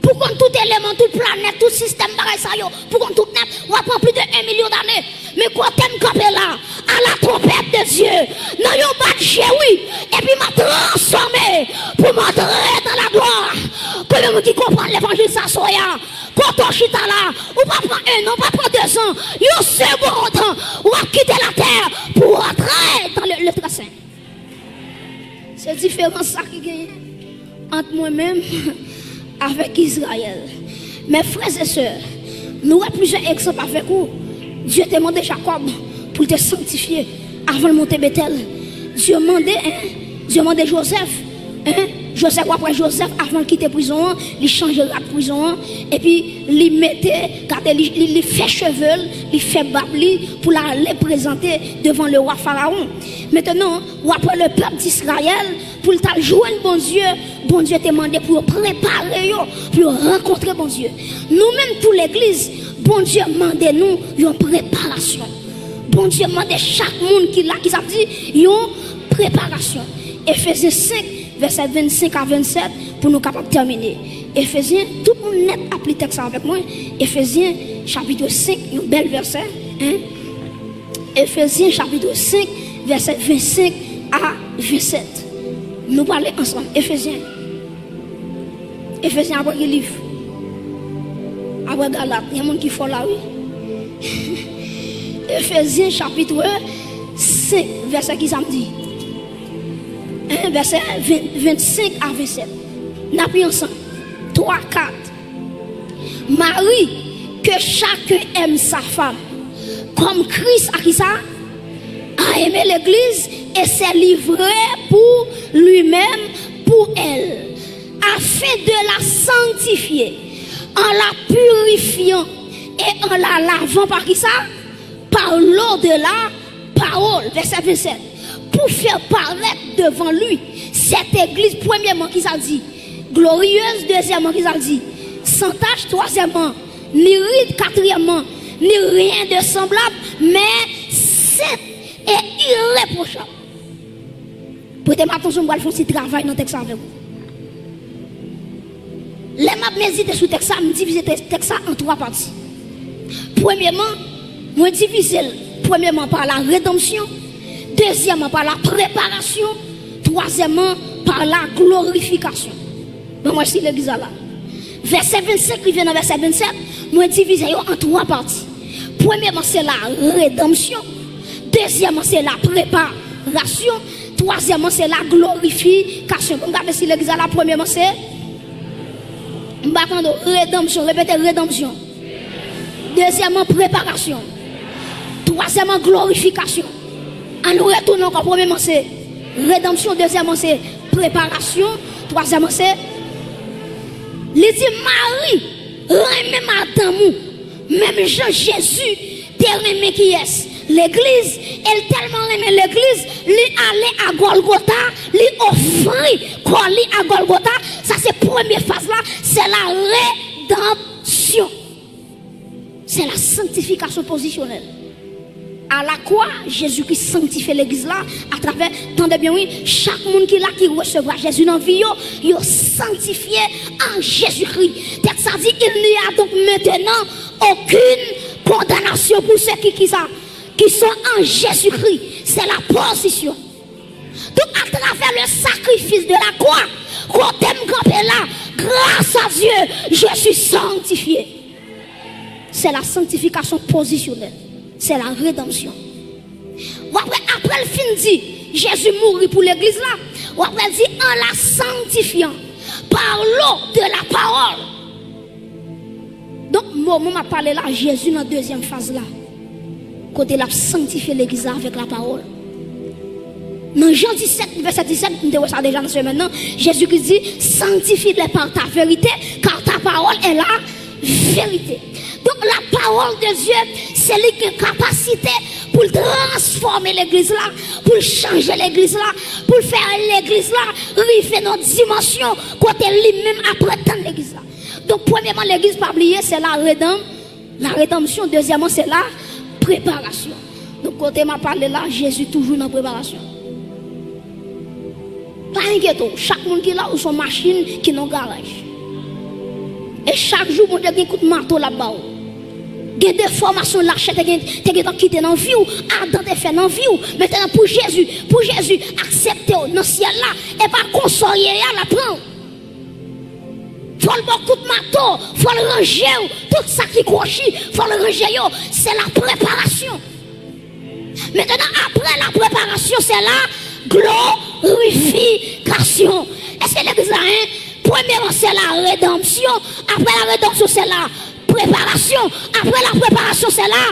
Pou konn tout eleman, tout planèt, tout sistèm bagay sa yo, pou konn tout nèt, w ap pran plis de en milyon dane. Men kote m kanpe la, à la trompette de Dieu, nan yon bat je wi, epi m ap transfòme pou m antre dans la gloire. Konbyen moun ki konprann levanjil sa aswè a? Kote w chita la, ou pa pran en an, ou pa pran dezan, yon segond, w ap kite latè pou w antre dans le, le très saint. Se diferans sa ki genyen ant mwen menm avèk Izrayèl. Men frè e sè, nou wè plizyè egzanp avèk ou. Dye te mande Jakòb pou l te sanktifye avan l monte Betèl. Dye mande, en, Dye mande Jozèf, en, Jozèf, w ap wè Jozèf avan l kite prizon an, li chanje rad prizon an, epi li mete, gade, li, li, li fè cheve l, li fè bab li pou l ale prezante devan lewa Farawon. Mentnan, w ap wè lepèp Izrayèl, pou l t al jwenn Bondye, Bondye te mande pou yo prepare yo, pou yo rankontre Bondye. Nou menm tou legliz, Bondye mande nou yon preparasyon. Bondye mande chak moun ki la, ki sa vle di, yon preparasyon. Efezyen senk, vèsè vennsenk a vennsèt, pou nou kapab tèmine. Efezyen, tout moun nèt ap li tèks la avèk mwen. Efezyen, chapit senk, yon bèl vèsè, en. Efezyen chapit senk, vèsè vennsenk a vennsèt. Nou pale ansanm. Efezyen. Efezyen apre ki liv? Apre Galat. Gen moun ki fò la, wi. Efezyen chapit senk, vèsè ki sa m di? En, vèsè ven, vennsenk a vennsèt. N ap li ansanm. Twa, kat. Mari, que chacun aime sa femme, comme Christ a ki sa? A a aimé l'Église et s'est livré pour lui-même, pour elle, afin de la sanctifier, en la purifiant et en la lavant par qui ça? Par l'eau de la parole. Verset vingt-sept. Pour faire paraître devant lui cette église, premièrement, ki sa l di? Glorieuse, deuxièmement, ki sa l di? Sans tache, troisièmement, ni ride, quatrièmement, ni rien de semblable, mais sainte et irréprochable. Prete m atansyon, m pral fè yon ti travay nan tèks la avèk ou. Lè m ap medite sou tèks la, m divize tèks la an twa pati. Premyèman, mwen divize l, premyèman, par la rédemption, deuxièmement, par la préparation, troisièmement, par la glorification. Ban mwen si legliz la la. Vèsè vennsenk rive nan vèsè vennsèt, mwen divize yo an twa pati. Premyèman, se la rédemption. Deuxièmement, c'est la préparation. Troisièmement, c'est la glorification. Bon, gade si legliz la la, premyèman, se, m pa tande w, rédemption. Repete, rédemption. Deuxièmement, préparation. Troisièmement, glorification. Ann retounen ankò, premyèman, se rédemption. Deuxièmement, c'est préparation. Troisièmement, c'est, li di, Mari, renmen madanm ou, menm jan Jezi te renmen kiyès? Legliz. E l tèlman renmen legliz, li ale a Gòlgota, li ofri kò li a Gòlgota. Sa se premye faz la, se la redanmsyon. Se la sanktifikasyon pozisyonèl. A la kwa, Jezikri sanktifye legliz la atravè, tande byen wi, chak moun ki la ki resevwa Jezi nan vi yo, yo sanktifye an Jezikri. Tèks la di, il n'y a donc maintenant aucune condamnation pour ceux qui, qui ça, qui sont en Jésus-Christ. C'est la position. Donc, à travers le sacrifice de la croix, kote m kanpe la, grâce à Dieu, je suis sanctifié. C'est la sanctification positionnelle. C'est la rédemption. W ap wè, apre l fin di, Jezi mouri pou legliz la, w ap wè l di, en la sanctifiant par l'eau de la parole. Donk, moman m ap pale la, Jezi nan dezyèm faz la, kote l ap sanktifye legliz la avèk lapawòl. Nan Jan disèt, vèsè disèt, m te wè sa deja nan semèn nan, Jezikri di, sanctifie-les par ta vérité, car ta parole est la vérité. Donk, lapawòl de Dye, se li ki gen kapasite pou l transfòme legliz la, pou l chanje legliz la, pou l fè legliz la rive nan dimansyon kote li menm ap retann legliz la. Donk, premyèman, legliz pa bliye, se la redanm, la redanmsyon. Dezyèmman, se la preparasyon. Donk, kote m ap pale la, Jezi toujou nan preparasyon. Pa enkyete w, chak moun ki la, ou se yon machin ki nan garaj. E chak jou, Bondye gen kout mato l ap ba w. Gen defòmasyon lachè te gen, te gentan kite nan vi w, Adan te fè nan vi w. Mentnan, pou Jezi, pou Jezi aksepte w nan syèl la, e pa konsa w ye a, l ap pran w. Fò l ba w kout mato, fò l ranje w, tout sa ki kwochi, fò l ranje yo. Se la preparasyon. Mentnan, apre la preparasyon, se la glorifikasyon. Èske legliz la, en? Premyèman, se la redanmsyon. Apre la redanmsyon, se la preparasyon. Apre la preparasyon, se la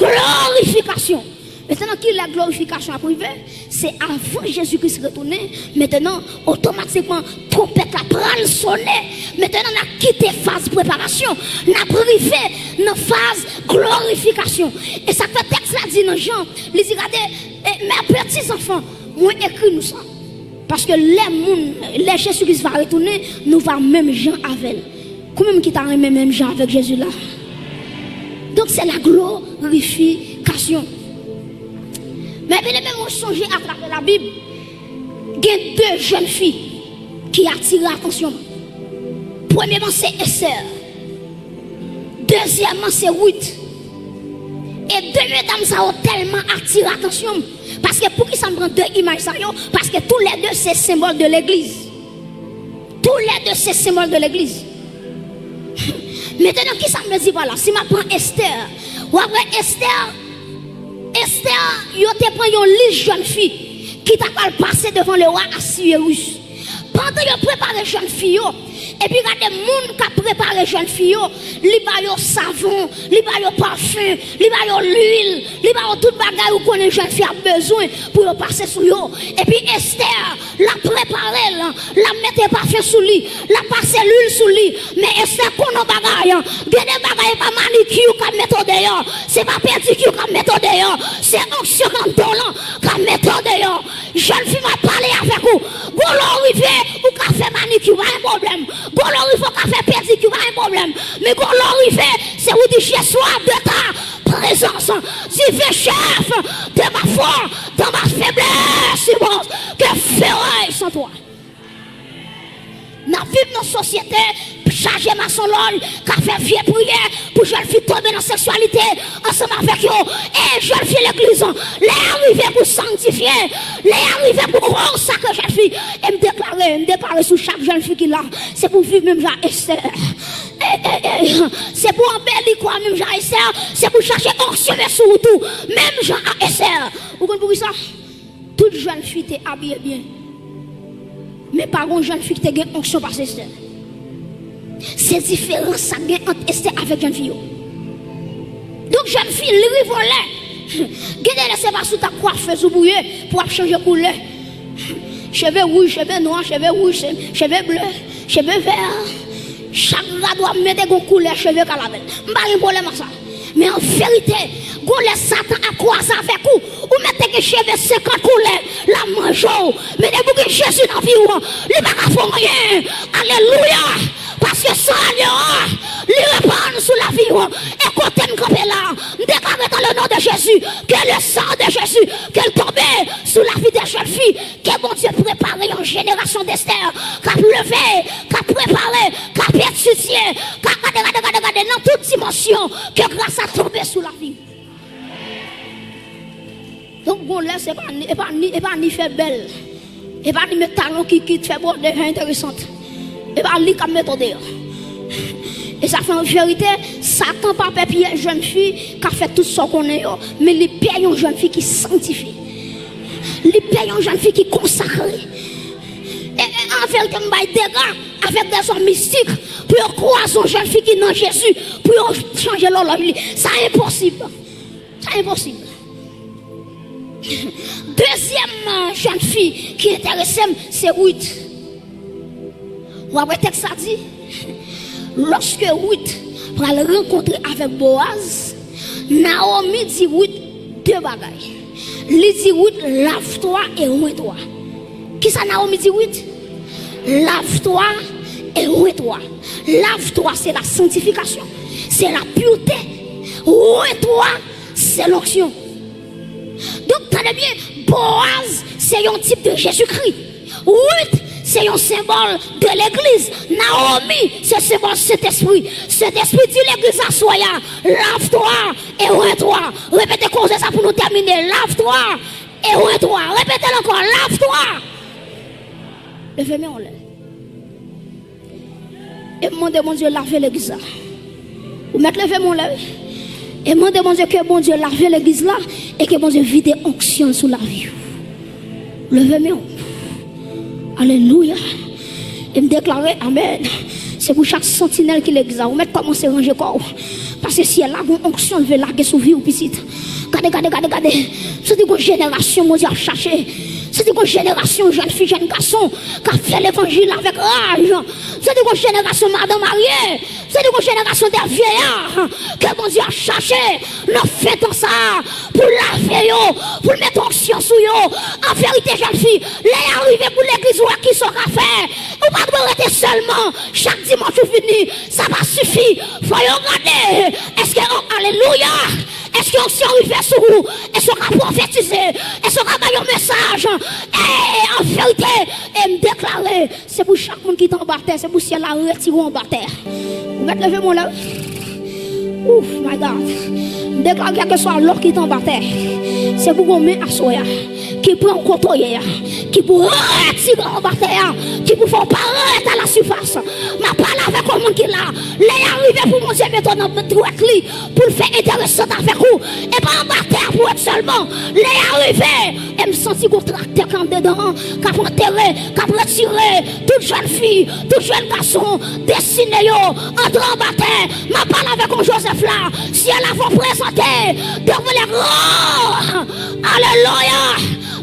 glorifikasyon. Mentnan, kilè glorifikasyon ap rive? Se avan Jezikri retounen. Mentnan, otomatikman, twonpèt la pral sonnen. Mentnan, n ap kite faz preparasyon. N ap rive nan faz glorifikasyon. E sa k fè tèks la di nan Jan, li di, gade, e, mes petits enfants, mwen ekri nou sa. Paske lè moun, lè Jezikri va retounen, nou va menm jan avè l. Konbyen moun ki ta renmen menm jan avèk Jezi la? Donk, se la glorifikasyon. Men byeneme, mwen sonje atravè Labib, gen de jèn fi ki atire atansyon m. Premyèman, se Estè. Dezyèmman, se Rit. E de medam sa yo tèlman atire atansyon m. Paske poukisa m pran de imaj sa yo? Paske toulède se senbòl de legliz. Toulède se senbòl de legliz. Mentnan, kisa m vle di pa la? Si m ap pran Estè, w ap wè Estè, Estè, yo te pran yon lis jèn fi ki ta pral pase devan lewa Asiyerus. Pandan yo prepare jèn fi yo, Epi gade moun k ap prepare jèn fi yo, li ba yo savon, li ba yo pafen, li ba yo lwil, li ba yo tout bagay ou konnen jèn fi ap bezwen pou yo pase sou yo. Epi Estè, l ap prepare l, l ap mete pafen sou li, l ap pase lwil sou li. Men Estè konn yon bagay, gen de bagay e pa manikir k ap mete w deyò, se pa pedikir k ap mete w deyò, se onksyon k anndan w lan k ap mete w deyò. Jèn fi, m ap pale avèk ou. Gon lè w rive, ou ka fè manikir, pa gen pwoblèm. Gon lè w rive, ou ka fè pedikir, pa gen pwoblèm. Men gon lè w rive, se ou di, Je sois de ta présence. Divin chef de ma foi, dans ma faiblesse immense, que ferai-je sans toi? N ap viv nan sosyete chaje masonlòj, k ap fè vye priyè pou jèn fi tonbe nan seksyalite ansanm avèk yo. E jèn fi legliz, lè a rive pou sanktifye, lè a rive pou konsakre jèn fi. E m deklare, m deklare sou chak jèn fi ki la, se pou viv menm jan ak Estè. E, e, e, se pou anbeli kò a menm jan ak Estè, se pou chache onksyon men sou ou tou, menm jan ak Estè. Ou konn poukisa? Tout jèn fi te abiye byen. Men pa gon jèn fi ki te gen onksyon pase Estè. Se diferans sa k gen ant Estè avèk jèn fi yo. Donk jèn fi, li rive yon lè. Gen de lè se pa sou ta kwafez ou pou ye, pou w ap chanje koulè. Cheve wouj, cheve nwa, cheve wouj, se- cheve ble, cheve vè. Chak rad w ap mete gon koulè cheve k al avè l. M pa gen pwoblèm ak sa. Men an verite, gon lè Satan ap kwaze avèk ou, ou mèt te gen cheve senkant koulè, l ap manje w. Men depi w gen Jezi nan vi w, li pa ka fè w anyen. Alelouya! Paske san alyon an, li repann sou lavi w. E kote m kanpe la, m deklare dans le nom de Jésus, que le sang de Jésus, ke l tonbe sou lavi de jèn fi, ke Bondye prepare yon jenerasyon Estè k ap leve, k ap prepare, k ap etidye, k ap gade, gade, gade, gade, nan tout dimansyon, ke gras la tonbe sou lavi. Donk, gon lè, se pa ni, e pa ni, e pa ni fè bèl. E pa ni met talon ki, ki fè bò devan enteresan. E pa li k ap mete w deyò. E sa fè an verite, Satan pa pè pyès jèn fi k ap fè tout sa w konnen yo, men li pè yon jèn fi ki sanktifye. Li pè yon jèn fi ki konsakre. E, e an verite, m bay dega avèk dezòm mistik pou yo kwaze yon jèn fi ki nan Jezi, pou yo chanje lòlòj li. Sa enposib. Sa enposib. Dezyèm, euh, jèn fi ki enterese m, se Ruth. W ap wè tèks la di, lòske Ruth pral rankontre avèk Boaz, Naomi di Ruth de bagay. Li di Ruth, lave-toi et oins-toi. Kisa Naomi di Ruth? Lave-toi et oins-toi. Lave-toi, se la sanctification, se la pureté. Oins-toi, se l'onction. Donk, tande byen, Boaz, se yon tip de Jezikri. Ruth, se yon senbòl de legliz. Naomi, se senbòl Sentespri. Sentespri di legliz aswè a, lave-toi et oins-toi. Repete koze sa pou nou tèmine. Lave-toi et oins-toi. Repete l ankò, lave-toi. Leve men w anlè. E m mande Bondye lave legliz la. Ou mèt leve men w la, wi. E m mande Bondye ke Bondye lave legliz la e ke Bondye vide onksyon l sou lavi w. Leve men w. Alelouya. E m deklare, amèn. Se pou chak santinèl ki legliz la, ou mèt kòmanse ranje kò w. Paske syèl la gon onksyon l vle lage sou vi w, pitit. Gade, gade, gade, gade. M santi gon jenerasyon Bondye ap chache. M santi gon jenerasyon jèn fi, jèn gason k ap fè levanjil avèk raj. M santi gon jenerasyon madan marye. M santi gon jenerasyon de vyeya ke Bondye ap chache nan fen tan sa a pou l lave yo, pou l mete onksyon sou yo. An verite, jèn fi, lè y a rive pou legliz wè kisa w ka fè. Ou pa dwe rete sèlman chak dimanch ou vini. Sa pa sifi. Fò yo gade. Èske, o, alelouya! Èske onksyon rive sou ou? Èske w ka pwofetize? Èske w ka bay yon mesaj? E, an verite, e m deklare, se pou chak moun ki t anba tè, se pou syèl la retire w anba tè. Ou mèt leve men w la. Ouf, my God. M deklare kèlkeswa lò ki t anba tè, se pou gon men aswè a ki pran w kote w ye a, ki pou retire w anba tè a, ki pou fè w parèt a la sifas. M ap pale avèk yon moun ki la. Lè a rive pou Bondye mete w nan dwèt li, pou l fè enteresan avèk ou. E pa anba tè a pou w ret sèlman. Lè a rive, e m santi gon traktè k anndedan an, k ap antere, k ap retire tout jèn fi, tout jèn gason, destine yo, antre anba tè. M ap pale avèk yon Jozèf la. Syèl la va prezante devan lè gran. Alelouya!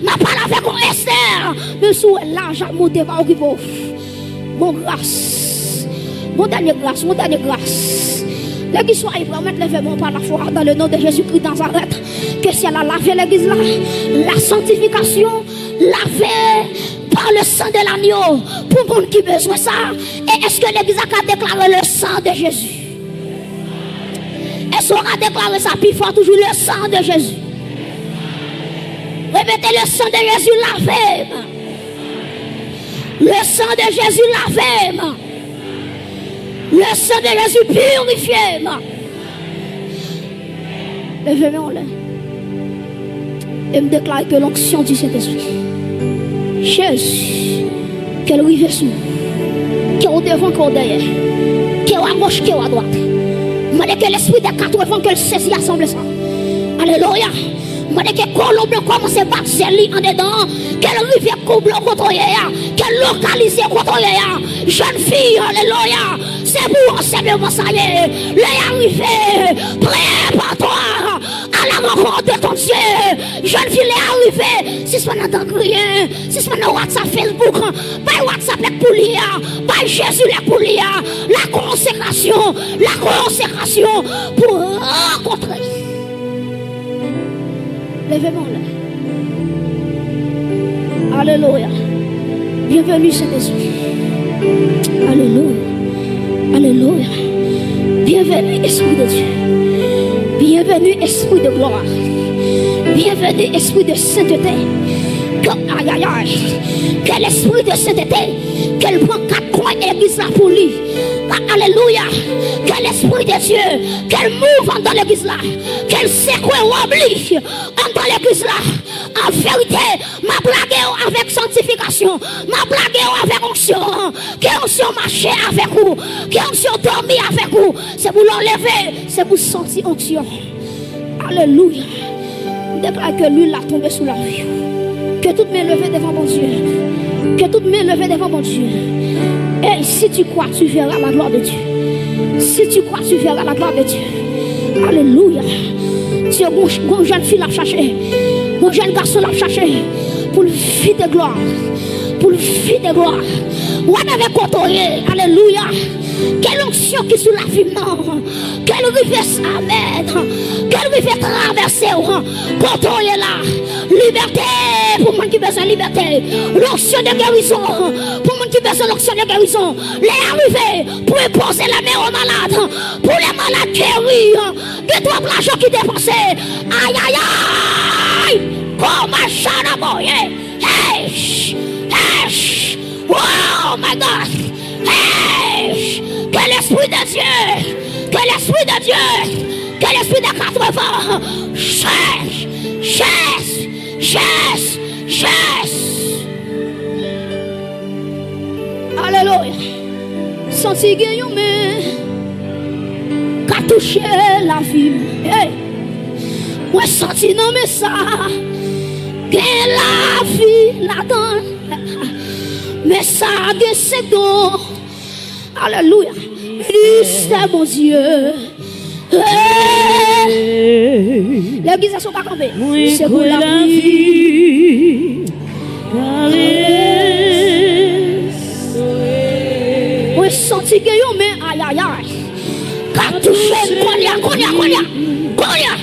M ap pale avèk yon Estè. Menm si w wè laj ap monte, pa okipe w. Bon gras. Bon dènye gras, bon dènye gras. Legliz, soyez prêts, mèt leve men w pa lafwa dans le nom de Jésus-Christ Nazareth. Ke syèl la lave legliz la. La sanctification, lave par le sang de l'agneau. Pou moun ki bezwen sa. E èske legliz la ka deklare le sang de Jésus? Èske w ka deklare sa pi fò toujou, le sang de Jésus? Repete, le sang de Jésus lave m. Le sang de Jésus lave m. Le sang de Jésus purifie m. Leve men w anlè. E m deklare ke l'onction du Saint-Esprit, Jezi, ke l rive sou ou. Ke w devan, ke w dèyè. Ke w agoch, ke w adwat. M mande ke lespri dè katreven ke l sezi asanble sa. Alelouya. M mande ke kolonb lan kòmanse bat zèl li andedan an, ke l rive koublo kote w ye a, ke l lokalize kote w ye a. Jèn fi, alelouya, se pou ou sèlman sa ye. Lè a rive, prepare-toi à la rencontre de ton Dieu. Jèn fi, lè a rive, sispann antann griyen, sispann nan WhatsApp, Facebook. Bay WhatsApp lè k pou li a, bay Jezi lè k pou li a. La consécration, la consécration pou rankontre. Leve men w anlè. Alelouya. Bienvenue, Saint-Esprit. Alelouya. Alelouya. Bienvenue, Esprit de Dieu. Bienvenue, Esprit de gloire. Bienvenue, Esprit de sainteté. Ke, ayayay. Ke lespri de sainteté, ke l pran kat kwen legliz la pou li. A, alelouya. Ke lespri de Dye, ke l mouv anndan legliz la. Ke l sekwe wòb li anndan legliz la. An verite, m ap lage w avèk sanktifikasyon. M ap lage w avèk onksyon. Ke onksyon mache avèk ou. Ke onksyon dòmi avèk ou. Se pou lè w leve, se pou w santi onksyon. Alelouya. M deklare ke lwil la tonbe sou lavi w. Ke tout men leve devan Bondye. Ke tout men leve devan Bondye. Et si tu crois, tu verras la gloire de Dieu. Si tu crois, tu verras la gloire de Dieu. Alelouya. Dye, gon, gon jèn fi l ap chache. Gon jèn gason l ap chache. Pou l vide glwa. Pou l vide glwa. Wè m avèk kote w ye. Alelouya. Ke lonksyon ki sou lavi m nan. Ke l rive, amèn. Ke l rive travèse w. Kote w ye la. Libète pou moun ki bezwen libète. Lonksyon de gerizon pou moun ki bezwen lonksyon de gerizon. Lè a rive pou enpoze lè men o malad. Pou lè malad geri. Gen twòp lajan ki depanse. Ayayay. Kòman chanaboye. Hey! Hey! Oh my God! Hey! Que l'Esprit de Dieu! Que l'Esprit de Dieu! Que l'Esprit de quatre-vingts! Chèche! Chèche! Chèche! Chèche! Alelouya! Santi gen yon men k ap touche lavi m. Hey! Mwen santi nan men sa gen lavi ladan l. Men sa gen senk don. Alelouya. Ministè Bondye. Hey! Legliz, èske w ka kanpe? Se pou lavi. Mwen santi gen yon men, ayayay. Ka touche m kounye a, kounye a, kounye a, kounye a.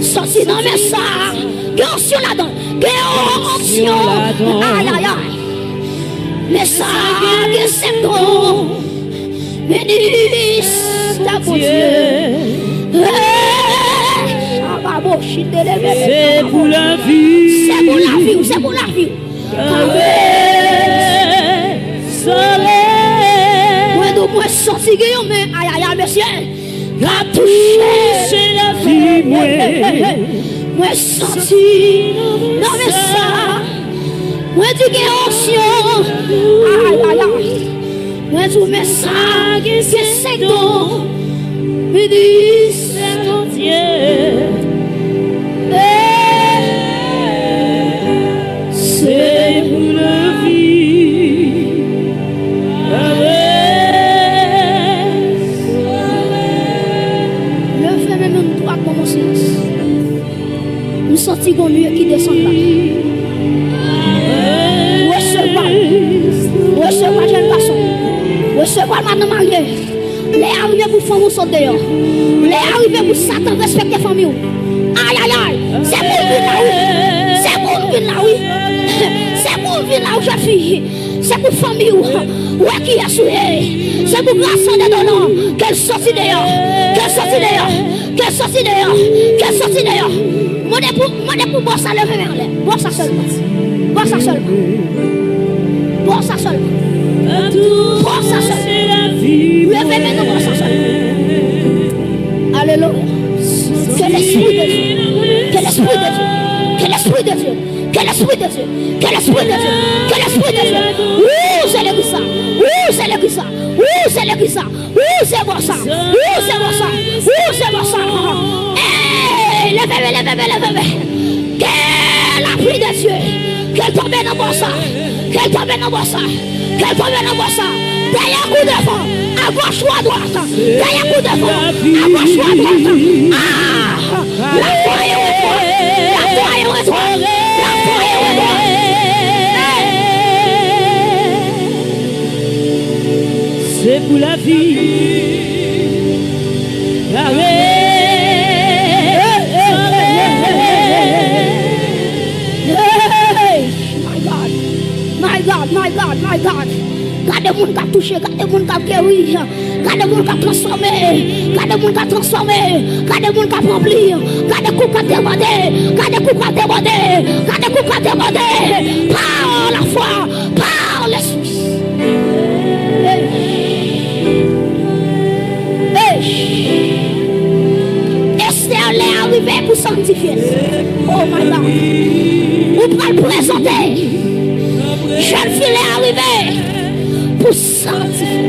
Sòti nan men sa, gen onksyon ladan, gen onksyon, ayayay. Men sa, gen senk don, ministè Bondye. Hey, chababo, chitele, bebe, se pou lavi. Se pou lavi w, se pou lavi w. Mwen di w, mwen santi gen yon men, ayayay, mesye, ka touche lavi mwen. Mwen santi nan men sa. Mwen di gen onksyon. Ayayay. Mwen di w, men sa gen senk don, ministè Bondye. Se pou lavi. Leve men nou dwat, ban mwen silans. M santi gon lye ki desann la. Resevwa l. Resevwa l, jèn gason. Resevwa l, madanm marye. Lè a rive pou fanm ou sot deyò. Lè a rive pou Satan respekte fanmi w. Ayayay. Se pou l vin la, wi. Se pou l vin la, wi. Se pou l vin la, wi, jèn fi. Se pou fanmi w. Wè kiyès ou ye. Se pou gason de donan. Ke l soti deyò. Ke l soti deyò. Ke l soti deyò. Ke l soti deyò. Mande pou, mande pou bò sa leve men anlè. Bò sa sèlman. Bò sa sèlman. Bò sa sèlman. Bò sa sèlman. Leve men nan bò sa sèlman. Alelouya. Que l'esprit de Dieu. Que l'esprit de Dieu. Que l'esprit de Dieu. Que l'esprit de Dieu. Que l'esprit de Dieu. Que l'esprit de Dieu. Wouyy, se legliz sa. Wouyy, se legliz sa. Wouyy, se legliz sa. Wouyy, se bò sa. Wouyy, se bò sa. Wouyy, se bò sa. Hey, leve men, leve men, leve men. Que la pluie de Dieu. Ke l tonbe nan bò sa. Ke l tonbe nan bò sa. Ke l tonbe nan bò sa. Dèyè kou devan. Agòch ou adwat. Dèyè kou devan. Agòch ou adwat. Ah! Lafwa e retwa. Lafwa e retwa. Lafwa e retwa. Hey! Se pou lavi. Kare. Hey! My God. My God, my God, my God. Gade moun k ap touche, gade moun k ap geri. Gade moun k ap transfòme. Gade moun k ap transfòme. Gade moun k ap ranpli. Gade koup k ap debòde. Gade koup k ap debòde. Gade koup k ap debòde. Pa lafwa. Pa lespri. Hey. Hey. Esther, lè a rive pou sanktifye l. Oh my God. Ou pral prezante. Jèn fi, lè a rive pou sanktifye.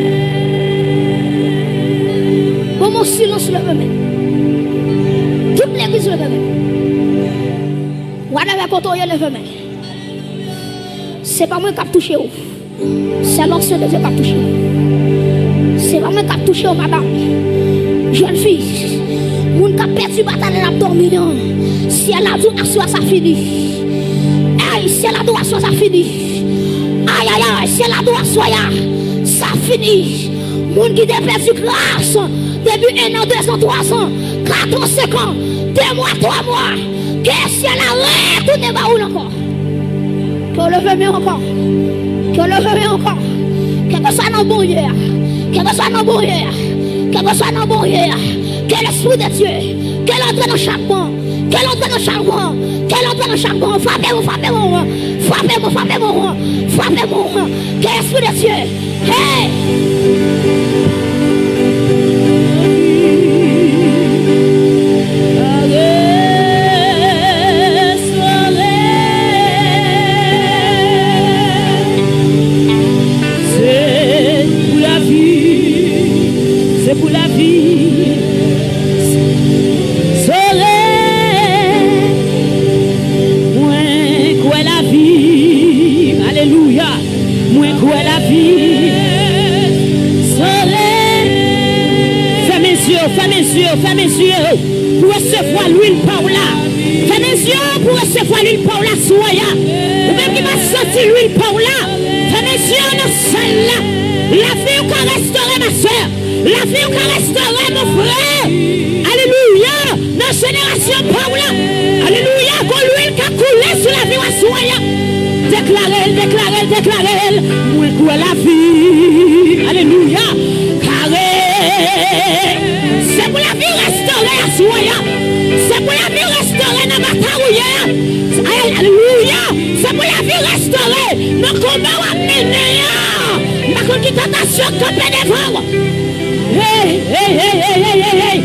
Bon, mon silans, leve men. Tout legliz leve men. Whatever kote w ye, leve men. Se pa mwen k ap touche w. Se lòksyon de Dye k ap touche w. Se pa mwen k ap touche w, madanm. Jèn fi, moun k ap pèdi batay la, l ap dòmi an. Syèl la di w aswè a sa fini. Ay, syèl la di w aswè a sa fini. Ay, ay, ay, syèl la di w aswè a sa fini. Moun ki te pèdi gras depi en an, de zan, twa zan, kat an, senk an, de mwa, twa mwa, ke syèl la retounen ba ou l ankò. Ke w leve men ankò. Ke w leve men ankò. Kèlkeswa nan bon ye a. Kèlkeswa nan bon ye a. Kèlkeswa nan bon ye a. Que l'Esprit de Dieu. Ke l antre nan chak bon. Ke l antre nan chak bon. Ke l antre nan chak bon. Frape mwen, frape mwen. Frape mwen, frape mwen. Frape mwen. Que l'Esprit de Dieu. Hey! Se pou lavi, se pou lavi. Sore, mwen kwè lavi. Alelouya. Mwen kwè lavi. Sore. Fèmen zye w, fèmen zye w, fèmen zye w pou resevwa lwil pa w la. Fèmen zye w pou resevwa lwil pa w la sou w la. Ou menm ki pa santi lwil pa w la, fèmen zye w nan sal la. Lavi w ka restore, ma sè. Lavi w ka restore, mon frè. Alelouya. Nan jenerasyon pa w la. Alelouya. Gon lwil ka koule sou lavi w aswè a. Deklare l, deklare l, deklare l. Mwen kwè lavi. Alelouya. Kare. Se pou lavi restore aswè a. Se pou lavi restore nan batay ou ye a. Alelouya. Se pou lavi restore nan konba w ap mennen an. M pa konn ki tantasyon k kanpe devan w. Hey, hey, hey, hey, hey, hey, hey.